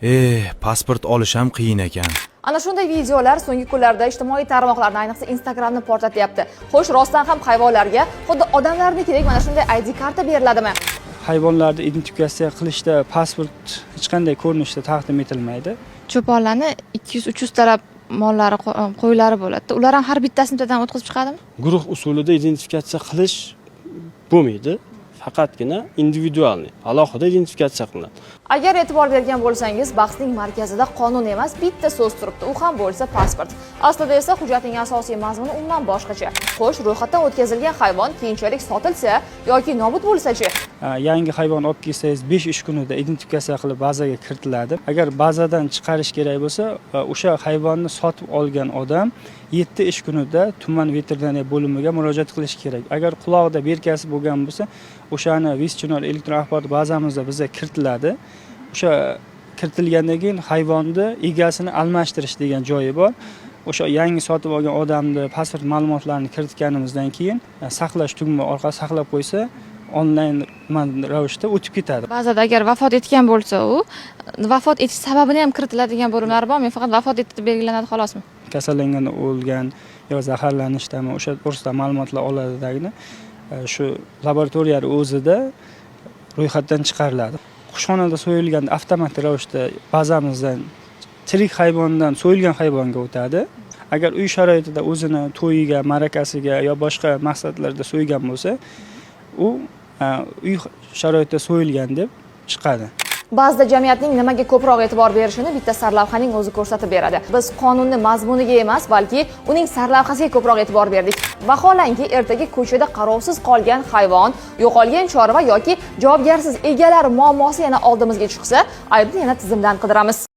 Eh, pasport olish ham qiyin ekan. Ana shunday videolar so'nggi kunlarda ijtimoiy tarmoqlarni, ayniqsa Instagramni portlatyapti. Xo'sh, rostdan ham hayvonlarga xuddi odamlarnikidek mana shunday ID karta beriladimi? Hayvonlarni identifikatsiya qilishda pasport hech qanday ko'rinishda taqdim etilmaydi. Cho'ponlarni 200-300 talab mollari, qo'ylari bo'ladi. Ular ham har bittasini bittadan o'tkazib chiqadimi? Guruh usulida identifikatsiya qilish bo'lmaydi, faqatgina индивидуальный, alohida identifikatsiya qilinadi. Agar e'tibor bergan bo'lsangiz, bahsning markazida qonun emas, bitta so'z turibdi. U ham bo'lsa pasport. Aslida esa hujjatning asosiy mazmuni umuman boshqacha. Xo'sh, ro'yxatdan o'tkazilgan hayvon keyinchalik sotilsa yoki nobud bo'lsa-chi? Yangi hayvon olib kelsangiz, 5 ish kunida identifikatsiya qilib, bazaga kiritiladi. Agar bazadan chiqarish kerak bo'lsa, o'sha hayvonni sotib olgan odam 7 ish kunida tuman veterinariya bo'limiga murojaat qilishi kerak. Agar qulog'ida бирка si bo'lgan bo'lsa, o'shani Viz Chinor elektron axborot bazamizda biza kiritiladi. O'sha kiritilgandan keyin hayvonni egasini almashtirish degan joyi bor. O'sha yangi sotib olgan odamni pasport ma'lumotlarini kiritganimizdan keyin saqlash tugma orqali saqlab qo'ysa, onlayn ravishda o'tib ketadi. Ba'zida agar vafot etgan bo'lsa, u vafot etish sababini ham kiritiladigan bo'limlari bormi? Faqat vafot etdi deb belgilanadi, xolosmi? Kasallanganda o'lgan yo zaharlanishdami, o'sha to'g'risida ma'lumotlar oladidagini shu laboratoriyani o'zida ro'yxatdan chiqariladi. Qushxonada so'yilganda avtomatik ravishda bazamizdan tirik hayvondan so'yilgan hayvonga o'tadi. Agar uy sharoitida o'zini to'yiga, ma'rakasiga yo boshqa maqsadlarda so'ygan bo'lsa, u uy sharoitida so'yilgan deb chiqadi. Ba'zida jamiyatning nimaga ko'proq e'tibor berishini bitta sarlavhaning o'zi ko'rsatib beradi. Biz qonunni mazmuniga emas, balki uning sarlavhasiga ko'proq e'tibor berdik. Vaholanki, ertaga ko'chada qarovsiz qolgan hayvon, yo'qolgan chorva yoki javobgarsiz egalar muammosi yana oldimizga chiqsa, aybni yana tizimdan qidiramiz.